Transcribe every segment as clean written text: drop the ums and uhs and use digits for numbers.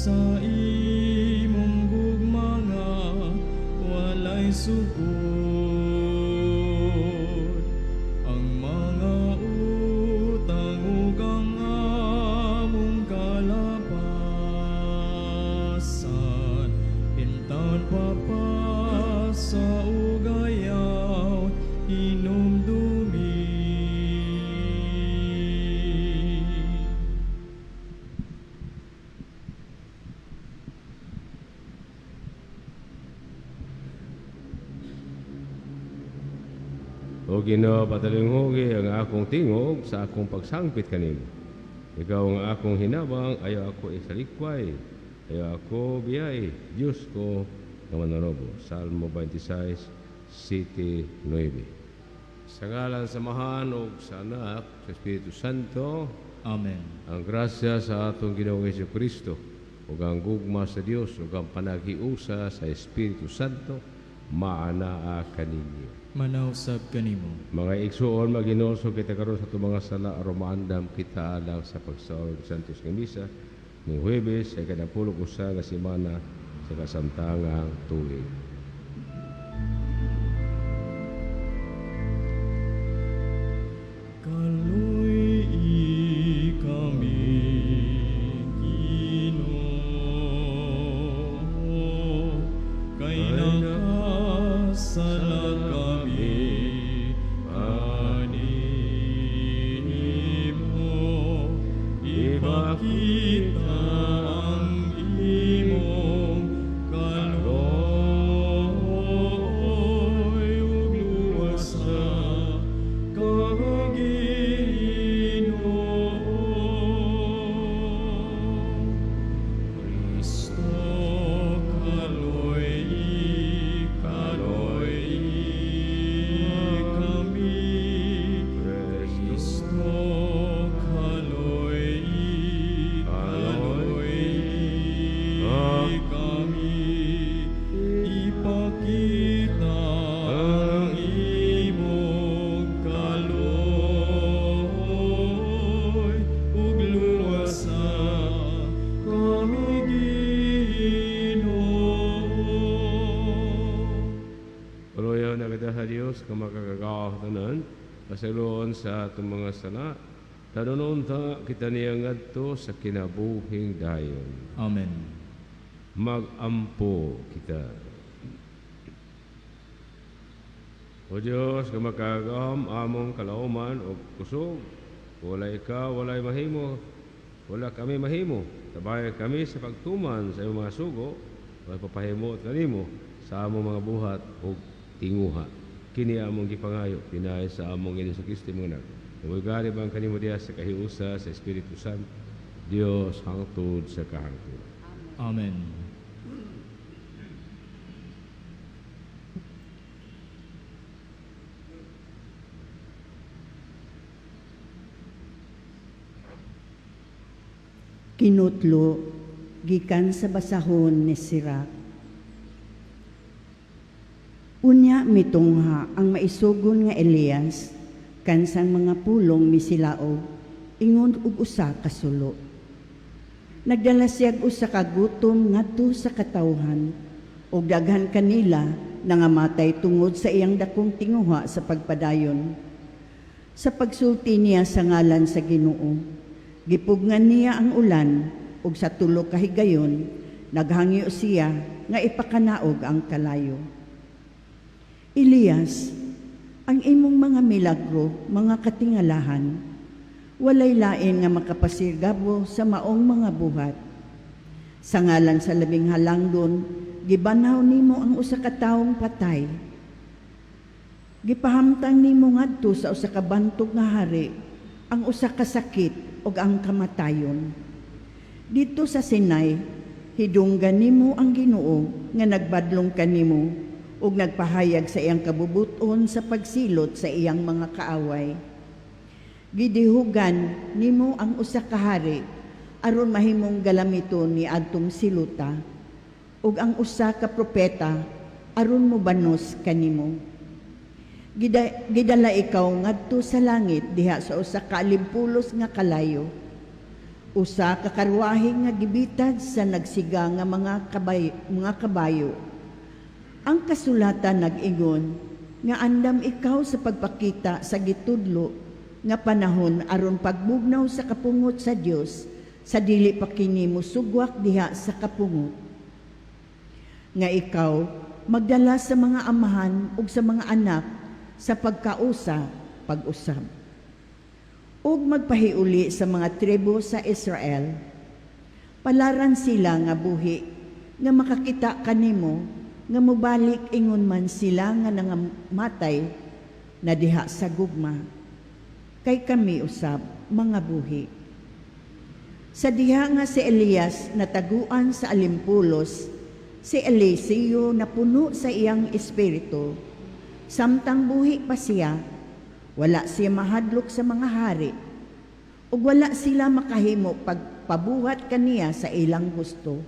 Sa imong gugma nga walay sukod. Ang mga utang ug ang among kalapasan, intawon, papasa ug ayaw hinumdumi. O Ginoo, patalinghugi ang akong tingog sa akong pagsangpit kanimo. Ikaw ang akong hinabang, ayaw ako isalikway, ayaw ako biyai, Diyos ko nga manonobo. Salmo 26, 7-9. Sa ngalan sa Amahan ug sa Anak, sa Espiritu Santo. Amen. Ang grasya sa atong Ginoong Hesus Kristo ug ang gugma sa Dios ug ang panaghiusa sa Espiritu Santo maanaa kaninyo. Manausab kanimo. Mga igsuon, maghinulsol kita karon sa atong mga sala aron maandam kita alang sa pagsaulog sa Santos nga Misa ning Huwebes sa ika-21 nga semana sa kasamtangang tuig. Kaloy-i kami, Ginoo, kay nakasala kami kanimo. Ipakita ang imong kaloy ug luwasa kami, Ginoo. Kristo, kaloy-i, kaloy-i kami. Kristo, kaloy-i, kaloy-i kami. Ipakita ang imong kaloy ug luwasa kami, Ginoo. Puluyo na kita sa Dios nga makakagahom tanan, pasayloon sa atong mga sala, tanunon ta kita niya ngadto sa kinabuhing dayon. Amen. Magampo kita. O Dios, nga makagahom among kalauman o kusog, wala ikaw, walay mahimo, wala kami mahimo. Tabay kami sa pagtuman sa imong mga sugo, magpapahimo kanimo sa among mga buhat o tinguha. Kini among gipangayo pinaay sa among Ginoong Kristo imong anak. Umigari bang kanimo diha sa kahiusa sa Espiritu Santo, Dios hangtod sa kahangtod. Amen. Kinutlo gikan sa basahon ni Sirach. Unya mitungha ang maisugon nga Elias kansang mga pulong misilaog ingon og usa ka sulo. Nagdala siya og usa ka gutom ngadto sa katawhan ug daghan kanila nangamatay tungod sa iyang dakong tinguha sa pagpadayon. Sa pagsulti niya sa ngalan sa Ginoo, gipugnan niya ang ulan ug sa tulo ka higayon naghangyo siya nga ipakanaog ang kalayo. Elias, ang imong mga milagro, mga katingalahan, walay lain nga makapasirgabo sa maong mga buhat. Sa ngalan sa labing halangdon, gibanhaw nimo ang usa ka tawong patay. Gipahamtang nimo ngadto sa usa ka bantog nga hari ang usa ka sakit ug ang kamatayon. Didto sa Sinai, hidunggan nimo ang Ginoo nga nagbadlong kanimo ug nagpahayag sa iyang kabubuton sa pagsilot sa iyang mga kaaway. Gidihugan nimo ang usa ka hari aron mahimong galamiton ni adtong siluta ug ang usa ka propeta aron mobanos kanimo. Gidala ikaw ngadto sa langit diha sa usa ka alimpulos nga kalayo. Usa ka karwahe nga gibitad sa nagsiga nga mga kabayo. Ang kasulatan nag-ingon nga andam ikaw sa pagpakita sa gitudlo nga panahon aron pagbugnaw sa kapungot sa Dios sa dili pa kini mosugwak diha sa kapungot. Nga ikaw magdala sa mga amahan ug sa mga anak sa pagkausa pag-usab ug magpahiuli sa mga tribo sa Israel. Palaran sila nga buhi nga makakita kanimo, nga mobalik ingon man sila nga nangamatay na diha sa gugma, kay kami usab mga buhi. Sa diha nga si Elias nataguan sa alimpulos, si Eliseo napuno sa iyang espiritu. Samtang buhi pa siya, wala siya mahadlok sa mga hari, ug wala sila makahimo pagpabuhat kaniya sa ilang gusto.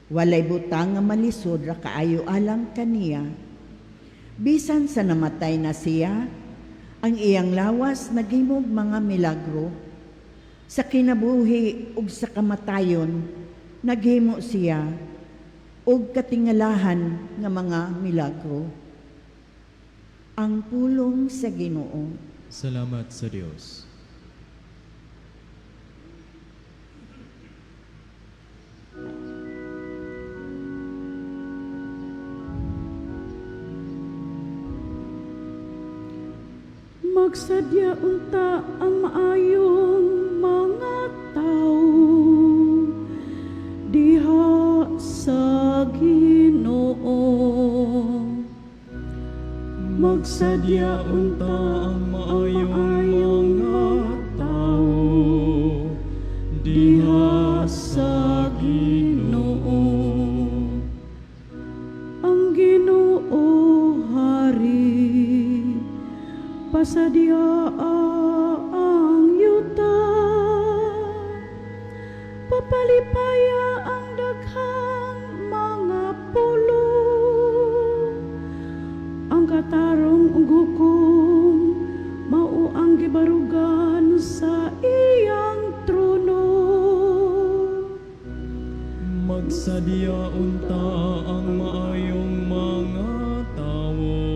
Walay butang nga malisod ra kaayo alang kaniya. Bisan sa namatay na siya, ang iyang lawas naghimog mga milagro. Sa kinabuhi ug sa kamatayon, naghimo siya og katingalahan nga mga milagro. Ang pulong sa Ginoo. Salamat sa Dios. Magsadya unta ang maayong mga tao diha sa Ginoo. Magsadya unta ang maayong mga tao diha sa Ginoo. Ang Ginoo hari, pasadya ang yuta, papalipaya ang daghang mga pulo. Ang katarong ug hukom mao ang gibarugan sa iyang trono. Magsadya unta ang maayong mga tawo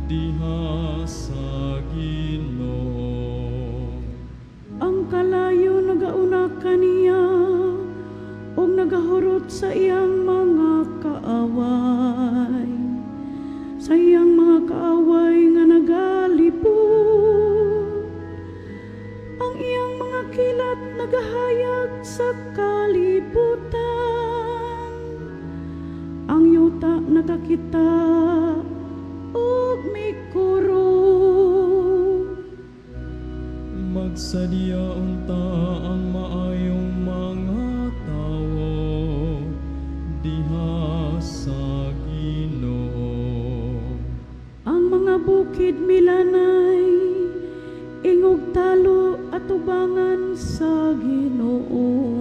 diha sa Ginoo. Ang kalayo nagauna kaniya ug nagahurot sa iyang mga kaaway. Sa iyang mga kaaway nga nagalipod. Ang iyang mga kilat nagahayag sa kalibutan. Ang yuta nakakita ug mikurog. Magsadya unta ang maayong mga tawo diha sa Ginoo. Ang mga bukid milanay, ingog talo atubangan sa Ginoo.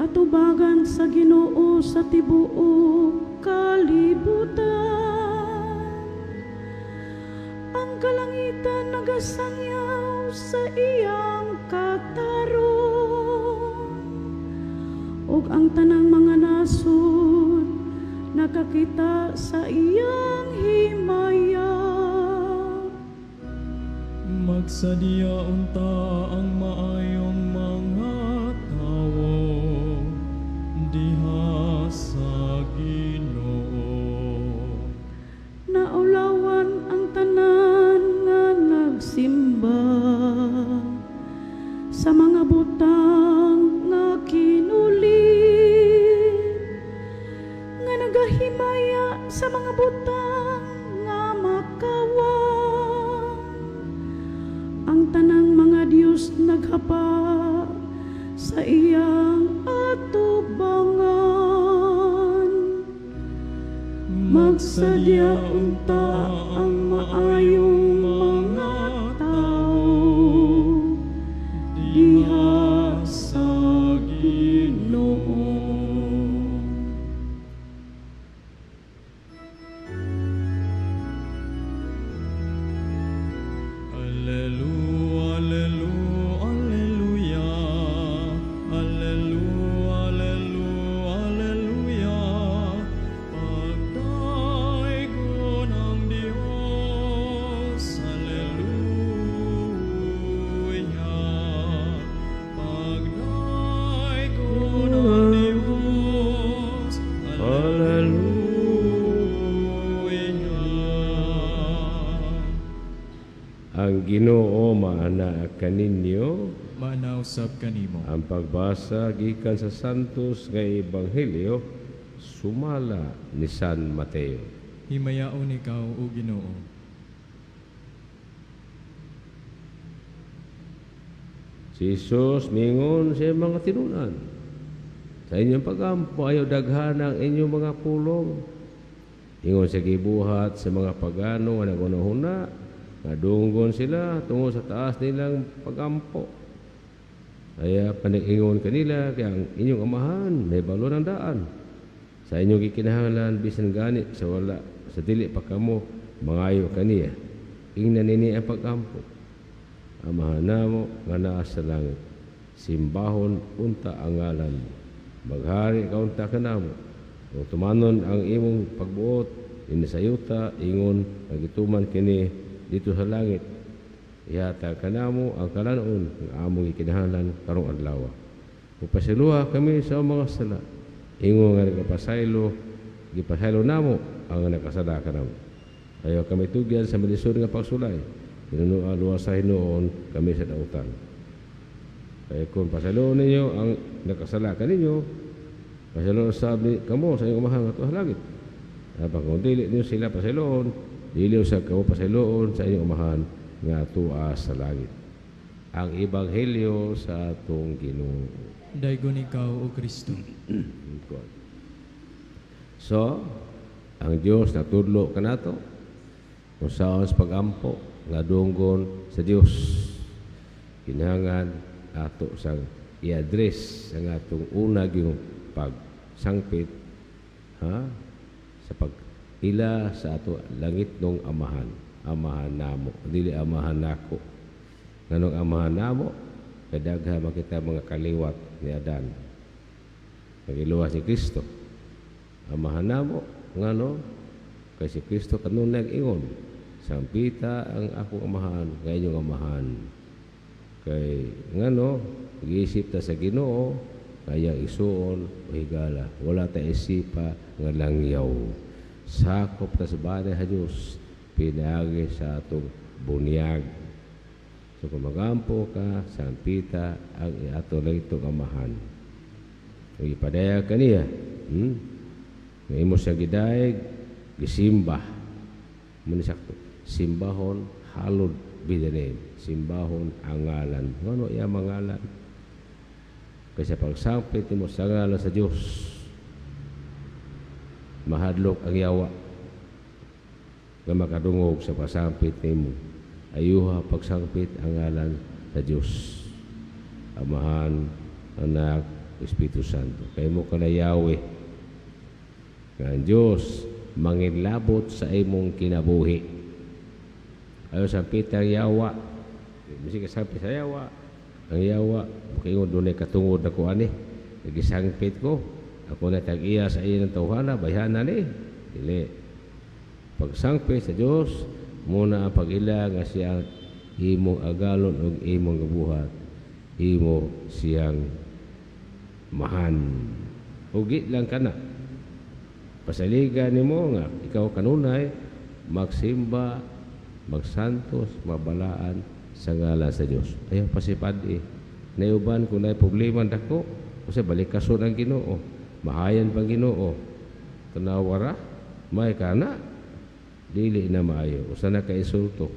Atubangan sa Ginoo sa tibuok kalibutan. Ang kalangitan nagasangyaw sa iyang katarong, ug ang tanang mga nasod nakakita sa iyang himaya. Magsadya unta ang maayong mga tawo diha sa Ginoo. Naulawan ang tanan nga nagsimba sa mga butang nga kinulit, nga nagahimaya sa mga butang nga makawang. Ang tanang mga Dios naghapa sa iyang atubangan. Magsadya unta ang maayong mga tao diha sa Ginoo. Alleluia, alleluia, Ginoo maana kaninyo. Maana usab kanimo. Ang pagbasa gikan sa Santos nga Ebanghelyo sumala ni San Mateo. Himayaon ikaw, o Ginoo. Si Jesus mingon sa iyang mga tinunan, sa inyong pagampo ayaw daghan ang inyong mga pulong. Ingon sa gibuhat sa mga pagano nga nagunahuna, nga dunggon sila tungod sa taas nilang pagampo. Kaya panig-ingon kanila kay ang inyong amahan may balo ng daan. Sa inyong gikinahanglan bisan gani sa wala sa dili pa kamo mangayo kaniya. Ingnan nini ang pagampo. Amahan namo nga naa sa langit, simbahon unta ang ngalan mo. Maghari ka unta kanamo. O tumanon ang imong pagbuot dinhi sa yuta ingon nga gituman kini dito sa langit. Ihatag kanamo ang kalanon nga among gikinahanglan karong adlaw. Upasiluha kami sa mga sala. Ingon nga nagpasaylo, gipasaylo namo ang nakasala kanamo. Ayaw kami tugyan sa malisod nga pagsulay. Hinunoa luwasa hinuon kami sa dautan. Kaya kung pasayloon ninyo ang nakasala kaninyo, pasayloon sab ni kamo sa inyong amahan nga sa langit. Apan kung dili ninyo sila pasayloon, dili usab kamo pasayloon sa inyong amahan nga tua sa langit. Ang Ebanghelyo sa atong Ginoo. Daygon ikaw, O Kristo. So, ang Dios natudlo kanato kung saon sa pagampo nga dunggon sa Dios. Kinahanglan ato sang i-address ang atong una gyud pagsangpit, ha, sa pag-ila sa ato langit nong amahan. Amahan namo, dili amahan nako. Nganong amahan namo? Kay daghan man kita mga kaliwat ni Adan. Nagiluwas ni Kristo. Amahan namo ngano? Kay si Kristo kanunay nag-ingon, sampita ang akong amahan nga inyong amahan. Kay ngano, giisip ta sa Ginoo, kaya isuon o higala. Wala ta isipa nga langyaw. Sakop ta sa balay sa Dios, pinaagi sa atong bunyag. So kung magampo ka, sampita ang ato lang itong amahan. Ang ipadaya kaniya, Nga imo siya gidayeg, gisimba. Muna sakto. Simbahon, hallowed be the name. Simbahon ang ngalan. Ngano iya mangalan? Kaysa pagsangpit nimo sa ngalan sa Dios, mahadlok ang yawa nga makadungog sa pagsangpit nimo. Ayuha pagsangpit ang ngalan sa Dios. Amahan, Anak, Espiritu Santo. Kay mo ka na Yahweh. Nga ang Dios manginlabot sa imong kinabuhi. Ayo sampit ang yawa. Bisig ka sampit sa yawa. Ang yawa, makaingon dunay katungod na ko ani. Nagisangpit ko. Ako na tag-iya sa iya ng tawhana, bayhana ni. Dili. Pagsangpit sa Dios, muna ang pag-ila nga siya imong agalon og imong gabuhat. Imo siyang mahan. Ugi lang kana. Pasaligan nimo nga ikaw kanunay magsimba, magsantos, mabalaan sa ngalan sa Dios. Ayaw pasipad eh. Nayuban kung naay problema dako, kasi balikason ang Ginoo, mahayan pang Ginoo. Tanawara, may kana, dili na maayo. Usa na ka insulto,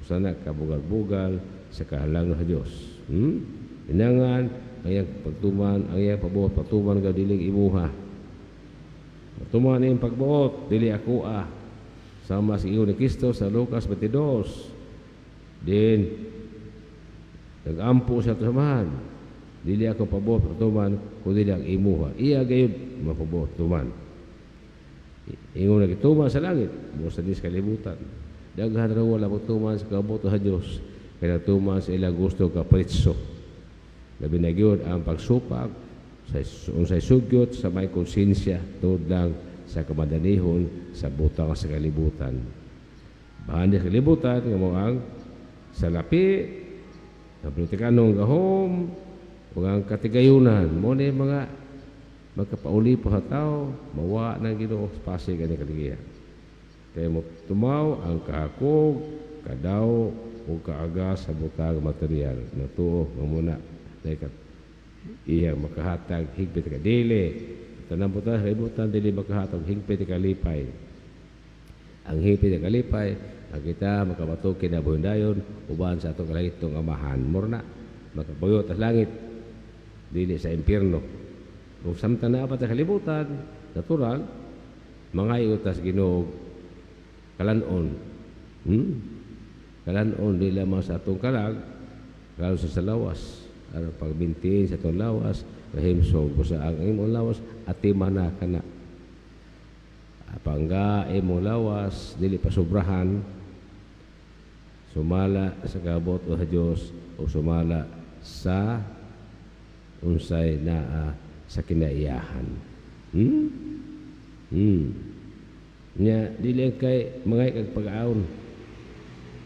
usa na ka bugal-bugal sa kahalang sa Dios. Inangan ang iyang pagtuman, ang iyang pabuot, pagtuman ka dili imuha. Pagtuman iyang pagbuot, dili ako ah. Sama sa ingon ni Kristo sa Lucas 22. Din, nag-ampo siya samahan. Dili ako pabuot, pagtuman, kundi ang imuha. Iya gayud mapabuot, tuman. Ingon na gituman sa langit, busa di sa kalibutan. Daghan raw wala magtuman sa kabuto sa Dios. Kaya tuman sa ilang gusto kapritso. Labi na gyud ang pagsupak sa unsay sugyot sa may konsensya tungod lang sa kamadanihon sa butang sa kalibutan. Bahan sa kalibutan nga mo ang salapi, ang politikanong gahom, ug ang katigayunan, mo ni mga magkapauli po sa tao, mawa ng Ginoo sa pasig ani kaligiya. Kaya mo tumaw ang kahakog, kadaw, o kaaga sa butang material. Natuo nga muna dahil ka iya makahatag higpit ka dili. Tanang butang sa kalibutan dili makahatag higpit ka lipay. Ang higpit ka lipay ang kita makabato kinabuhi dayon uban sa atong kalangitong Amahan. Murna makapuyo tas langit dili sa impierno. Ug samtang naa pa sa kalibutan, natural mangayo tas Ginoo kalanon. Kalanon di lamang sa atong kalag, kalo sa lawas. Aron pagbintiin sa atong lawas, mahimsog ko sa ang imong lawas, atiman na kana. Pangga imong lawas, dili pa sobrahan, sumala sa kabot o sa Dios o sumala sa unsay naa sa kinaiyahan. Nya dili kay mangay kag pag-aon.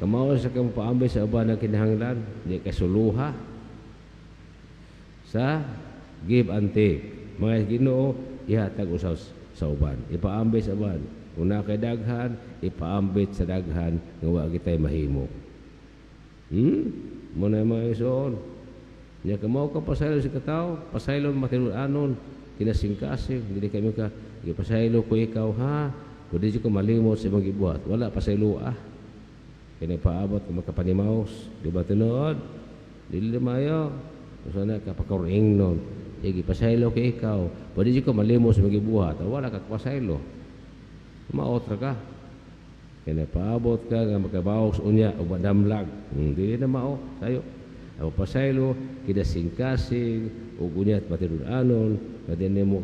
Kamao sa kang paambay sa uban ng kinahanglan, di kay suluha. Sa give and take. Mga Ginoo ihatag usaw sa uban. Ipaambay sa uban. Kung naa kay daghan, ipaambit sa daghan nga wa kitay mahimo. Muna mga isuon. Nya kamao ka pasaylo sa katao, pasaylo matinud-anon, kinasingkasing, dili kami ka gipasaylo ko ikaw ha. Kung di ko malimot sa imong gibuhat, wala pasaylo ah. Kaya nagpaabot ka makapanimaos, di ba tinuod? Dili mayo. Kung sana ka pakaroing nun, sige, pasaylo kay ikaw. Pwede di ko malimot sa imong gibuhat, wala ka pasaylo. Maotra ka. Kaya nagpaabot ka nga makabaos unya o madamlag. Dili na mao sayo. Ang pasaylo, kinasingkasing, ug unya at matinud-anon, kaya nimo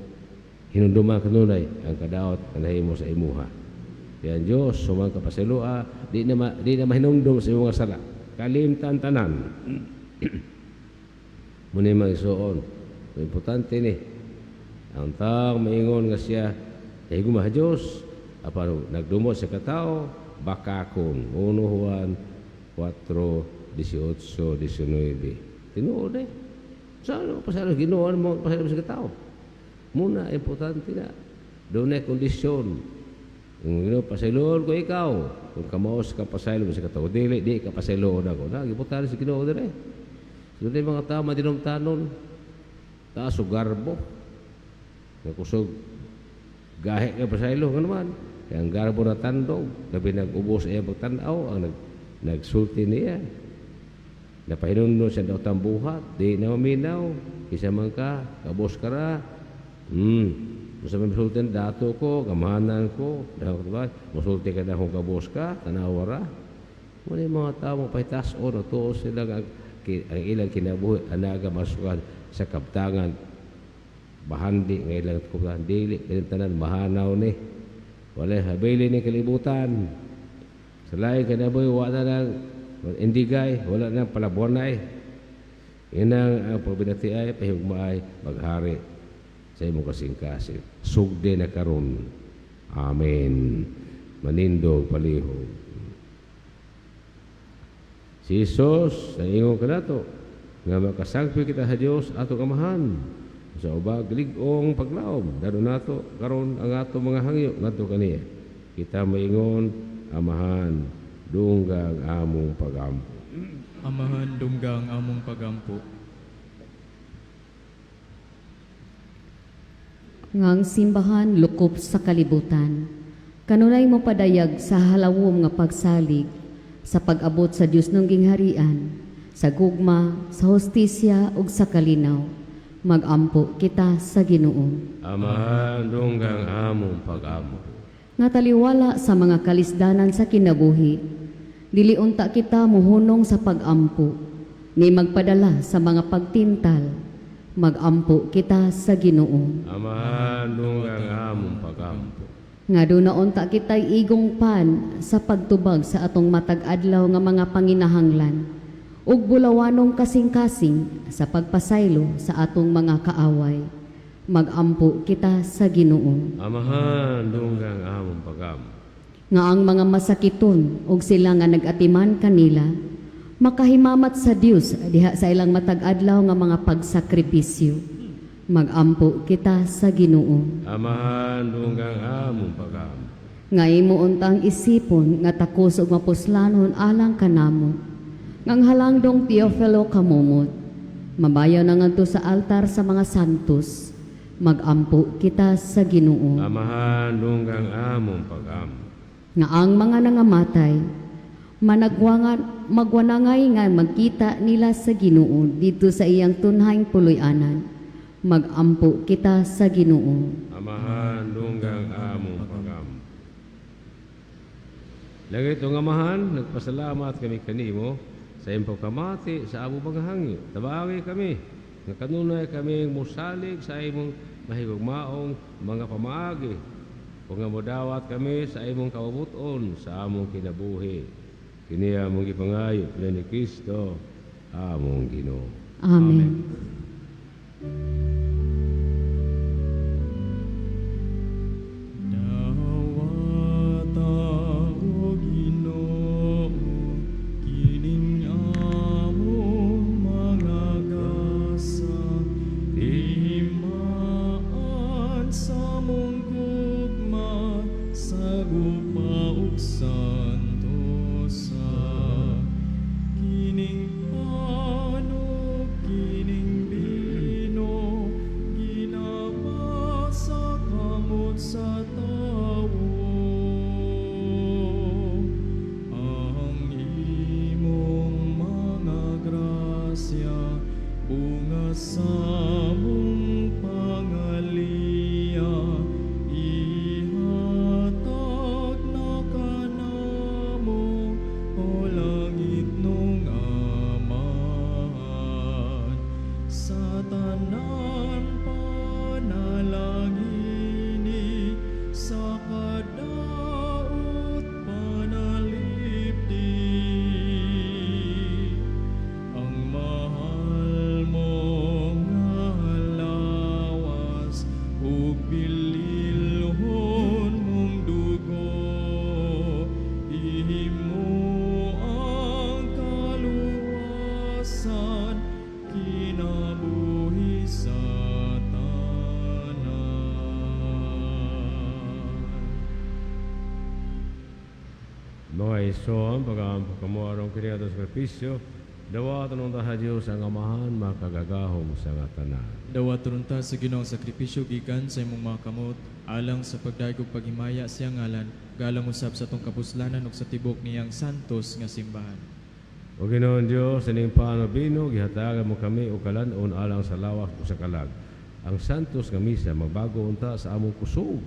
hinumduman kanunay ang kadaot nga nahimo sa imuha. Kaya ang Diyos, sumang kapasayloa, di na mahinumdum sa imong sala. Kalimtan tanan. Muna mga isuon. So, importante ni. Ang taong maingon nga siya, nahigugma sa Diyos, apan nagdumot sa katao, bakakon. 1 Juan 4, 18, 19. Tinuod eh. Saan mo pasaylo? Ginoo mo pasaylo sa katao. Muna, importante na. Doon na kondisyon. Kung Ginoo, pasayloon ko ikaw. Kung kamaos ka pasaylo sa katao, dili, di ka pasayloon ako. Na, gibutan sa Ginoo dire. Doon na mga tao madinumtanon. Taas o garbo. Nakusog. Gahe nga pasaylo nga naman. Kaya ang garbo na tandog, labi nag-ubos iya pagtanaw, ang nagsulti niya. Napahinumdum siya daw tambuhat, di na maminaw, isa man ka, kabos ka ra. Masa may masulti dato ko, gamanan ko, dahil ko ba, masulti ka na kung kabos ka, tanawa ra. Wala yung mga tao mapahitas o natuo sila ang ilang kinabuhi, anaga masukan sa kaptangan, bahandi nga ilang kuptahan, dili, ilang tanan, mahanaw ni. Wala, habili ni kalibutan. Sa laing kinabuhi, wala na indigay, wala na palabuanay. Inang ang pagbinati ay, pahigmaay, maghari sa imong kasing-kasing. Sugde na karon. Amen. Manindog palihog. Si Jesus, ang ingon kanato, nga makasangpit kita sa Dios atong Amahan. Sa ubag lig-ong paglaom, dado nato karon ang ato mga hangyo ngadto kaniya. Kita maingon, Amahan, dunggang among pagampo. Amahan, dunggang among pagampo. Ngang simbahan lukop sa kalibutan, kanunay mo padayag sa halawom nga pagsalig sa pag-abot sa Dios ng gingharian, sa gugma, sa hustisya ug sa kalinaw. Magampo kita sa Ginoo. Amahan, dunggang among pagampo. Nga taliwala sa mga kalisdanan sa kinabuhi, dili unta kita muhunong sa pagampo, ni magpadala sa mga pagtintal. Magampo kita sa Ginoo. Amahan, dunggang among pagampo. Nga doon na unta kita'y igong pan sa pagtubag sa atong matag adlaw nga mga panginahanglan, ug bulawanong kasing-kasing sa pagpasaylo sa atong mga kaaway. Magampo kita sa Ginoo. Amahan, dunggang among pagampo. Nga ang mga masakiton ug sila nga nag-atiman kanila, makahimamat sa Dios diha sa ilang matag adlaw nga mga pagsakripisyo. Magampo kita sa Ginoo. Amahan, dunggang among pagampo. Nga imo untang isipon nga takos ug mapuslanon alang kanamo. Ngang halangdong Teofilo kamumot, mabayaw na ngadto sa altar sa mga santos, magampo kita sa Ginoo. Amahan, dunggang among pag-ampo. Nga ang mga nangamatay, managwangan, magwanangay nga magkita nila sa Ginoo dito sa iyang tunhayng puloy-anan. Magampo kita sa Ginoo. Amahan, dunggang among pag-ampo. Langit ng Amahan, nagpasalamat kami kanimo sa iyong pagkamati sa among mga hangyo. Tabangi kami, nga kanunay kami musalig sa imong mahigugmaong mga pamaagi. Ug nga modawat kami sa imong kabubuton sa among kinabuhi. Kini among gipangayo ni Kristo, among Ginoo. Amen. Dawata o Ginoo, kining among mga gasa, Timaan sa among gugma, sa gugma ug santosa. Kining pan ug kining bino, ginama sa kamot sa tawo. Ang imong mga grasya, bunga sa among pangaliya, ihatag na kanamo, o langit nung Amahan. Sa tanan panalangini, sa kadaot panalipdi. Ang mahal mong lawas ug bililhon mong dugo, ihimo ang kaluwasan, kinabuhi sa tanan. Mga igsoon, pag-ampo kamo aron kini atong sakripisyo, dawaton unta sa Dios ang Amahan makagagahom sa nga tanan. Dawaton unta sa Ginoo ang sakripisyo gikan sa imong mga kamot alang sa pagdayeg ug paghimaya sa iyang ngalan, galang usab sa atong kapuslanan ug sa tibok niyang santos nga simbahan. O Ginoong Dios, ining pan ug bino, gihatagan mo kami og kalan-on alang sa lawas ug sa kalag. Ang santos nga misa magbago unta sa among kusog,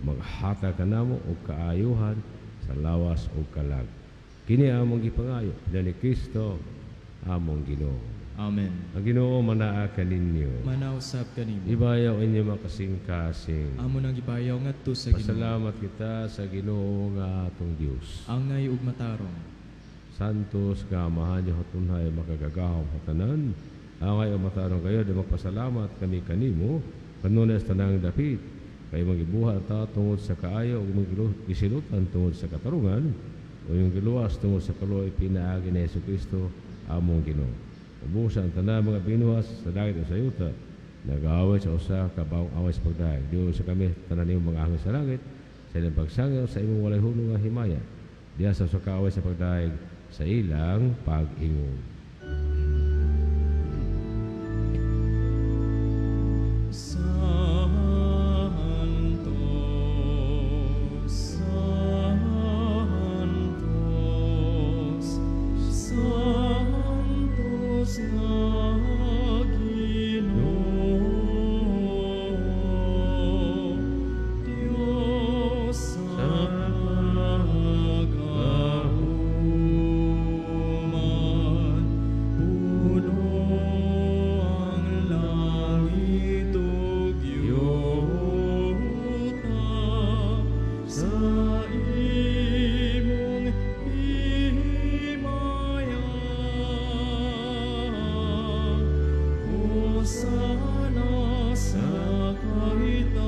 maghatag kanamo og kaayuhan sa lawas ug kalag. Kini among gipangayo ni Kristo among Ginoo. Amen. Ang Ginoo manaa kaninyo. Manausab kanimo. Ibayaw inyo mga kasing-kasing. Amo nang gibayaw ngadto sa Ginoo. Pasalamat kita sa Ginoo nga atong Dios. Angay ug matarong. Santos nga Amahan niyo hatunhay makagagahom sa tanan. Angay o matarong kayo, di magpasalamat kami kanimo, kanunay sa tanang dapit. Kay magibuhat ta tungod sa kaayo ug gisilutan tungod sa katarungan, o yung giluwas tungod sa kaluoy pinaagi ni Hesus Kristo among Ginoo. Ubusa ang tanan mga binuhas sa langit o sa yuta. Nag-aaway sa usa ka bawang away sa pagdayeg. Diyo sa kami tanan nimong mga anghel sa langit, sa ilang pagsangyaw sa imong walay hunong nga himaya. Diya sa usa ka away sa pagdayeg sa ilang pag-ingon. Santo, Santos, Santos nga Ginoo, Dios sa kagahuman, puno ang langit ug yuta sa imong himaya. Hosana sa kahitaas-an.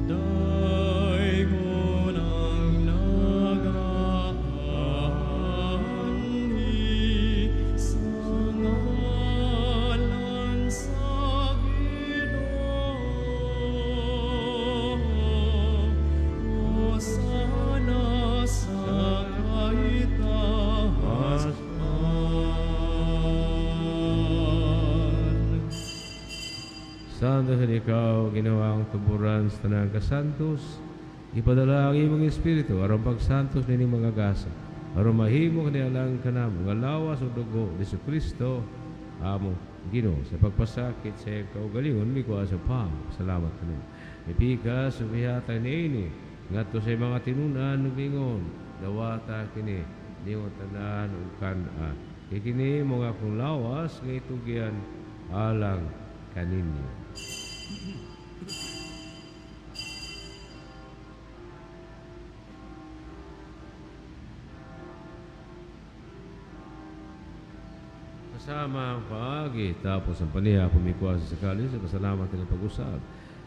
Daygon ang nagaanhi sa ngalan sa Ginoo. Santos, ikaw, Ginoo, ang tuburan sa tanang kasantos, ipadala ang imong Espiritu aron pagsantos nining mga gasa, aron mahimo kini alang kanamo nga lawas ug dugo ni Kristo among Ginoo. Sa pagpasakit sa iyang kaugalingon, mikuha sa pam. Salamat kanimo. Mipikas ug mihatag niini ngadto sa mga tinun-an ug miingon, dawata kini niyong tanan ug kan-a. Kay kini mao akong lawas nga itugyan alang kaninyo. Kasama ang paagi, tapos ang paniha, pumikuha sa sakali sa pasalamat ng pag-usab.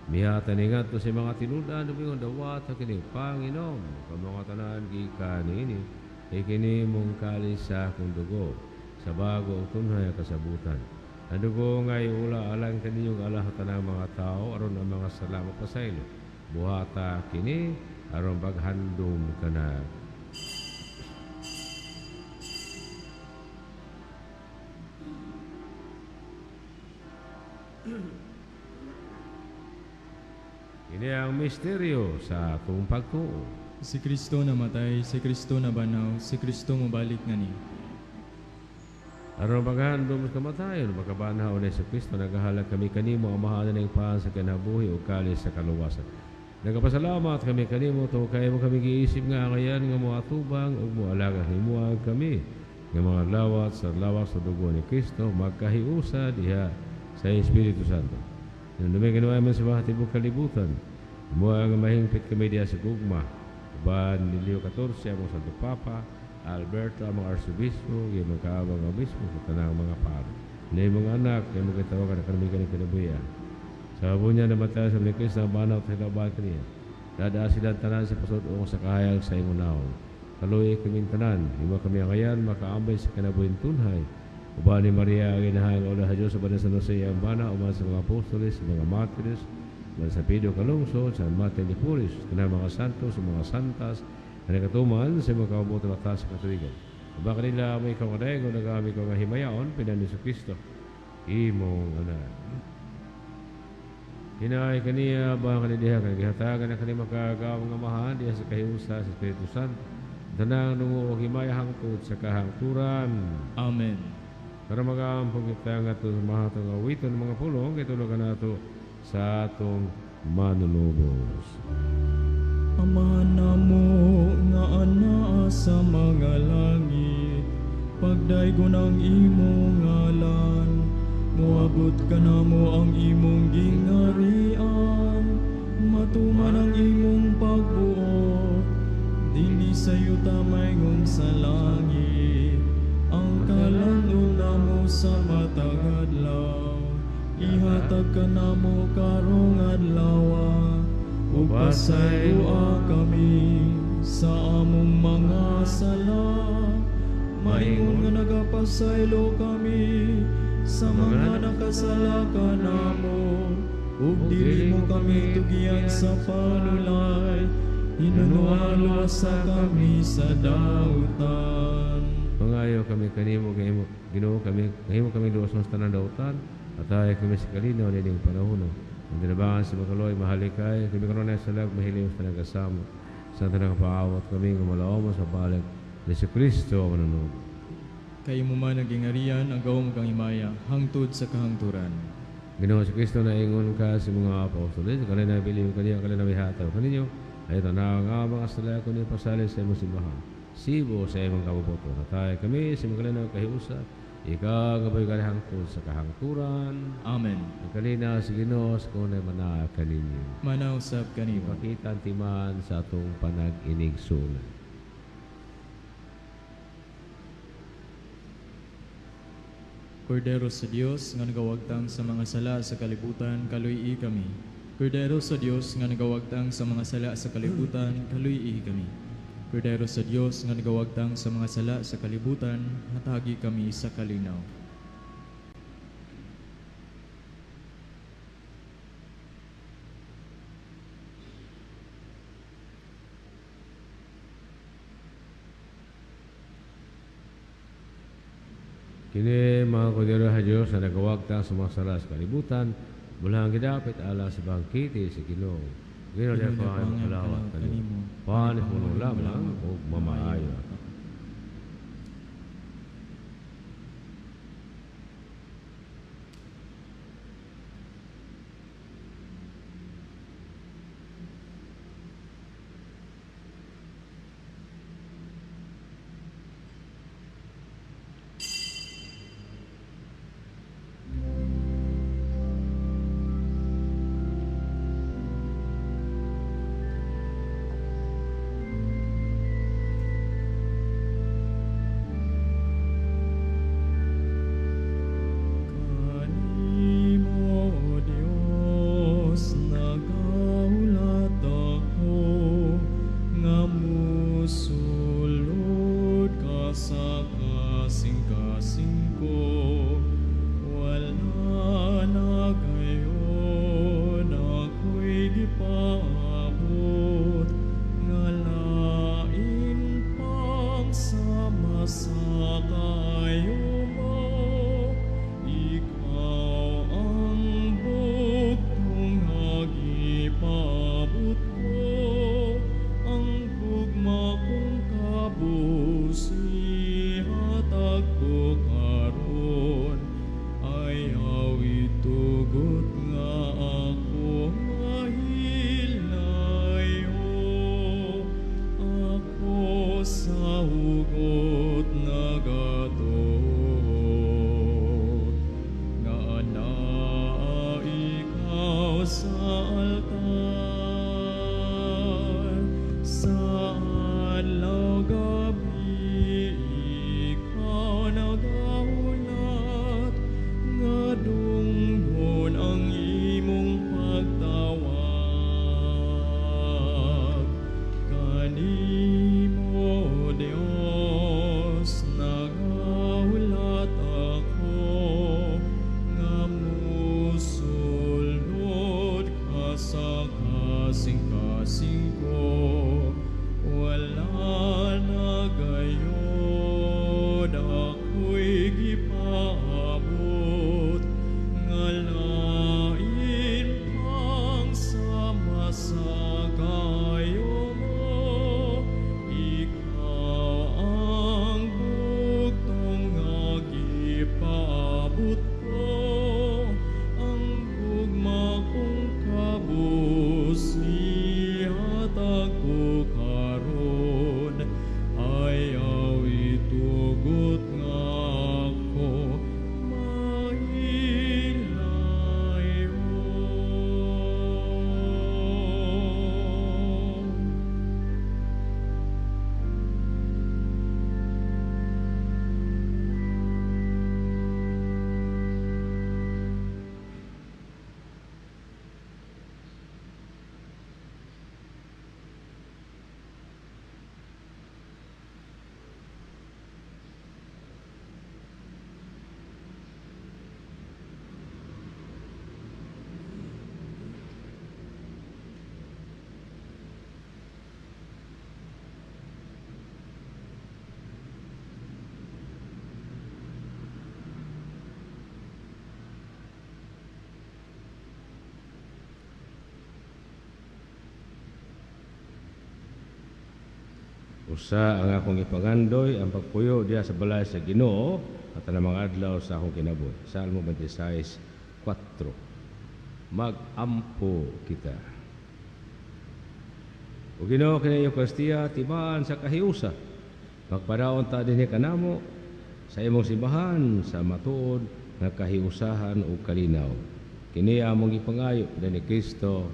Mihata ni ngadto sa mga tinun-an, umingon dawata kini Panginom, kamo nga tanan gikan niini, kay kini mong kalis sa akong dugo, sa bago ug tunhay nga kasabutan. Ang dugo nga iula alang kaninyong alang sa tanang mga tao, aron ang mga sala mapasaylo. Buhata kini, aron paghandom kana. Ini ang misteryo sa atong pagtuo. Si Kristo namatay, si Kristo nabanhaw, si Kristo mobalik ngani. Aron paghandom sa kamatayon, makabanhaw ni Kristo, nagahalad kami kanimo, Amahan ng paan sa kinabuhi o kalis sa kaluwasan. Nagapasalamat kami kanimo tungod kay mo kami giisip nga angayan nga moatubang ug moalaga himuha kami nga mga lawat sa lawas sa dugo ni Kristo magkahiusa diha sa Espiritu Santo. Hinumdumi kaninyong among simbahan tibuok kalibutan. Himuha nga mahingpit kami diha sa gugma. Uban ni Leo XIV among Santo Papa, Alberto among Arsobispo, imong kaabang obispo sa tanang mga pari. Na imong anak, imong gitawagan na kami kani kinabuhi. Sa bunya namatay sa ni Kristo ang banaw sa hilabahan kaniya. Dadaa silang tanan sa pasud-ong sa kahayag sa imong nawong. Kaluoyi kaming tanan, himo kami angayan makaambay sa kinabuhing tunhay. Uban ni Maria ang inahang una sa Diyos, uban ni San Jose ang bana, uban sa mga apostoles, sa mga martires, uban sa Pedro Calungsod, San Martin de Porres, tanang mga santos, sa mga santas, na nakatuman sa mga kaubutan at sa katuwigan. Uban kanila may ikaw nga dayeg, nagami ko nga himayaon, pinani sa Kristo, imong anak. Hinay kaniya ba kanidiha kay gihatagan na kani makagaw nga amahan diha sa kahiusa sa Espiritu Santo. Tanang dungo og himaya hangtod sa kahangturan. Amen. Para mag-aampong kita nga sa mahatong awiton mga pulong, itulog nato sa atong manunubos. Ama namo nga anaa sa mga langit, pagdaygon ang imong ngalan, moabot kanamo ang imong gingharian, matuman ang imong pagbuot, dinhi sa yuta maingon sa langit. Ang kalan-on namo sa matag adlaw, ihatag kanamo karong adlaw, ug pasayloa kami sa among mga sala, maingon nga nagapasaylo kami sa mga nakasala kanamo, ug dili mo kami tugian sa panulay, hinunoa luwasa kami sa dautan. Mangayo kami kanimo kay Ginoo kami kahimo kami luwas sa tanang dautan at ay kami sa kalinaw nining panahon. Ang tinabangan sa makaluoy mahalikay kami karon sa lag mahiliw sa tanang kasama sa tanang paawat kami nga malaom sa balik ni si Kristo ang manunubos. Kay imo man ang gingharian, ang gawom kang himaya, hangtod sa kahangturan. Ginoo si Kristo naingon ka sa mga apostoles, kanila nabilin kaniya, kanila nabihataw kaninyo, ay tanaw nga mga sala kundi pasali sa imong simbahan. Sibo sa imong kabubuto. Natay kami sa imong kalinaw kahiusa, ikaw nga boy hangtod sa kahangturan. Amen. Ang kalinaw sa Ginoo sa kunay manaa kaninyo. Manaw sab kanimo. Ipakita ang timan sa atong panag-inigsunan. Kordero sa Dios nga nagawagtang sa mga sala sa kalibutan, kaluy-i kami. Kordero sa Dios nga nagawagtang sa mga sala sa kalibutan, kaluy-i kami. Kordero sa Dios nga nagawagtang sa mga sala sa kalibutan, hatagi kami sa kalinaw. Kini mga kordero sa Dios na nagawagtang sa mga sala sa kalibutan, Bulang gidapit ala sa bangkiti sa Ginoo. Ginoo Ginoo, di ko ang ang kalawat kalawat kanimo. kanimo. Panihulong lamang ug mamaayo. Kanimo, O Dios, nagaulat ako nga musulod ka sa kasing-kasing ko. Wala na gayon ako'y gipaabot nga lain pang sama sa kayo mo. Ikaw ang bugtong hagipabot ko, ang gugma kong kabus, ihatag ko karon. Ayaw itugot nga ako mahilayo, ako sa hugot nagatuot nga anaa ikaw sa altar sa adlaw gabi ikaw nagahulat nga dunggon ang imong pagtawag kanimo, Dios, nagahulat ako nga musulod ka sa kasing-kasing ko. Wala na gayod ako'y gipaabot nga lain pang sama sa kayo mo. Ikaw ang bugtong nga gipaabot ko, ang gugma kong kabus, ihatag ko karon. Ayaw itugot nga ako mahilayo. Usa ang akong ipangandoy ang pagpuyo diha sa balay sa Ginoo at ang mga adlaw sa akong kinabuhi. Salmo 26:4. Magampo kita. O Ginoo kini Eucharistia timaan sa kahiusa. Magpadaon ta dinhi kanamo sa imong simbahan sa matuod nga kahiusahan ug kalinaw. Kini among gipangayo ni Kristo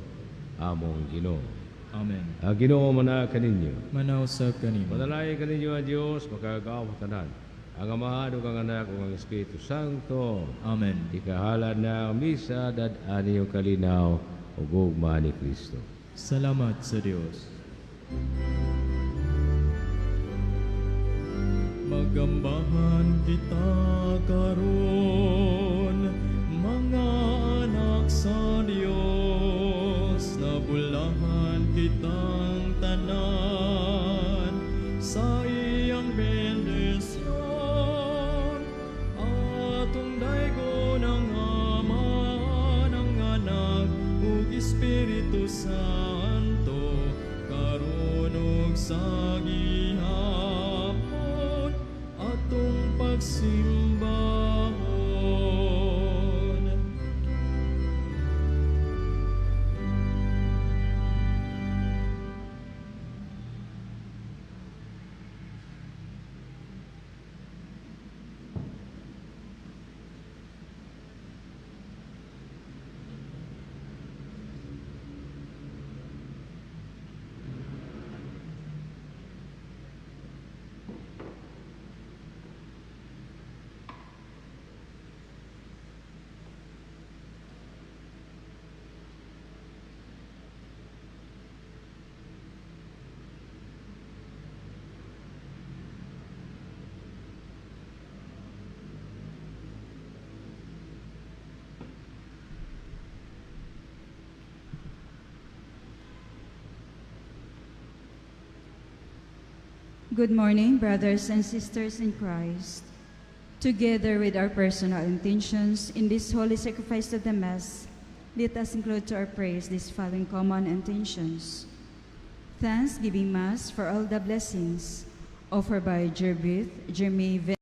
among Ginoo. Amen. Ang Ginoo man kaninyo. Manaw sa kanimo. Padalay kaninyo ang Dios makagaw tanan. Ang Amahan ug ang Anak ug ang Espiritu Santo. Amen. Ikahalad na ang misa dad-an niyo kalinaw ug gugma ni Kristo. Salamat sa Dios. Magambahan kita karon, mga anak sa Dios, nabulahan kitang tanan sa iyang bendisyon. Atong daygon ang Ama, ang Anak, simbahon. Good morning, brothers and sisters in Christ. Together with our personal intentions in this holy sacrifice of the Mass, let us include to our prayers these following common intentions. Thanksgiving Mass for all the blessings offered by Jerbith, Jeremy.